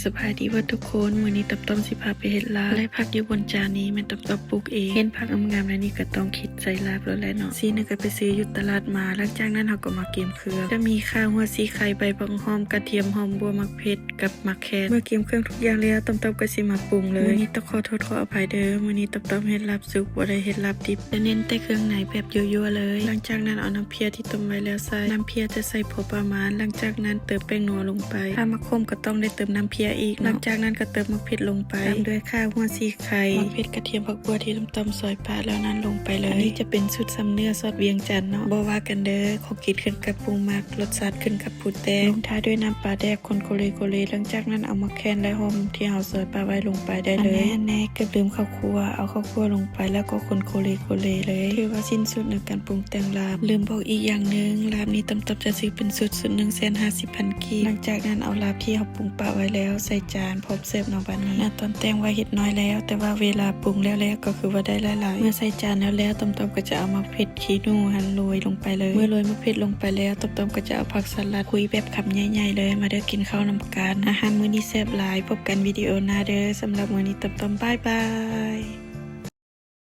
ສະບາຍດີເບິດທຸກຄົນ, ມື້ນີ້ຕອບຕອບຊິພາໄປເຮັດລາບ ແລະ ຜັກຢູ່ບົນຈານນີ້ແມ່ນຕອບຕອບປູກເອງ. ເຫັນຜັກງາມໆແນວນີ້ກໍຕ້ອງຄິດໃສ່ລາບແລ້ວແຫຼະເນາະ. ຊີ້ນກໍໄປຊື້ຢູ່ຕະຫຼາດມາ, ຫຼັງຈາກນັ້ນເຮົາກໍມາກຽມເຄື່ອງ, ຈະມີຂ່າ, ຫົວສີໄຄ, ໃບບັກຫອມ, ກະທຽມ, ຫອມບົ່ວ, ໝາກເຜັດ ກັບໝາກແຄນ. ເມື່ອກຽມເຄື່ອງທຸກຢ່າງແລ້ວ, ຕອບຕອບກໍຊິມາປຸງເລີຍ. ມື້ນີ້ຕ້ອງຂໍໂທດຂໍອະໄພເດີ້, ມື້ນີ້ຕອບຕອບເຮັດລາບສຸກ, ບໍ່ໄດ້ເຮັດລາບດິບ, ຈະເນັ້ນແຕ່ເຄື່ອງໃນແບບຍົວໆເລີຍ. ຫຼັງຈາກນັ້ນເອົານ້ຳເພຍທີ່ຕົ້ມໄວ້ແລ້ວໃສ່, ນ້ຳເພຍຈະໃສ່ພໍປະມານ. ຫຼັງຈາກນັ້ນເຕີມແປ້ງນົວລົງໄປ, ຖ້າມັກຂົມກໍຕ້ອງໄດ້ເຕີມນ້ຳເພຍອີກເນາະ. ຫຼັງຈາກນັ້ນກໍເຕີມໝາກເຜັດລົງໄປ, ຕາມດ້ວຍຂ່າ, ຫົວສີໄຄ, ໝາກເຜັດ, ກະທຽມ, ຜັກບົ່ວທີ່ຕອບຕອບຊອຍປະແລ້ວນັ້ນລົງໄປເລີຍ. ອັນນີ້ຈະເປັນສູດຊຳເໜືອຊອດວຽງຈັນເນາະ, ບໍ່ວ່າກັນເດີ້, ຂໍງກິນຂຶ້ນກັບຜູ້ມັກ, ລົດຊາດຂຶ້ນກັບຜູ້ແຕ່ງ. ລົງທ້າຍດ້ວຍນ້ຳປາແດກ, ຄົນໂຄເລໂຄເລ. ຫຼັງຈາກນັ້ນເອົາໝາກແຄນ ແລະ ຫອມທີ່ເຮົາຊອຍປະໄວ້ລົງໄປໄດ້ເລີຍ. ອັນແນ່ໆ ເກືອບລືມເຂົ້າຄົ່ວ, ເອົາເຂົ້າຄົ່ວລົງໄປ ແລ້ວກໍຄົນໂຄເລໂຄເລເລີຍ. ຖືວ່າສິ້ນສຸດໃນການປຸງແຕ່ງລາບ. ລືມບອກອີກຢ່າງໜຶ່ງ, ລາບນີ້ຕອບຕອບຈະຊື້ເປັນຊຸດ, ຊຸດໜຶ່ງແສນຫ້າສິບພັນກີບ. ຫຼັງຈາກນັ້ນເອົາລາບທີ່ເຮົາປຸງປະໄວ້ແລ້ວໃສ່ຈານ ພ້ອມເສີບເນາະ. ບັດນີ້ ຕອນແຕ່ງວ່າເຮັດນ້ອຍແລ້ວ, ແຕ່ວ່າເວລາປຸງແລ້ວໆ ກໍຄືວ່າໄດ້ຫຼາຍໆ. ເມື່ອໃສ່ຈານແລ້ວໆ, ຕອບຕອບກໍຈະເອົາໝາກເຜັດ ຂີ້ໜູຫັ້ນໂລຍລົງໄປເລີຍ. ເມື່ອໂລຍໝາກເຜັດລົງໄປແລ້ວ, ຕອບຕອບກໍຈະເອົາຜັກສະຫຼັດຄຸຍແບບຄຳໃຫຍ່ໆເລີຍ. ມາເດີ້ ກິນເຂົ້ານຳກັນ, ອາຫານມື້ນີ້ແຊບຫຼາຍ. ພົບກັນວິດີໂອໜ້າເດີ້, ສຳລັບມື້ນີ້ຕອບຕອບ ບາຍບາຍ.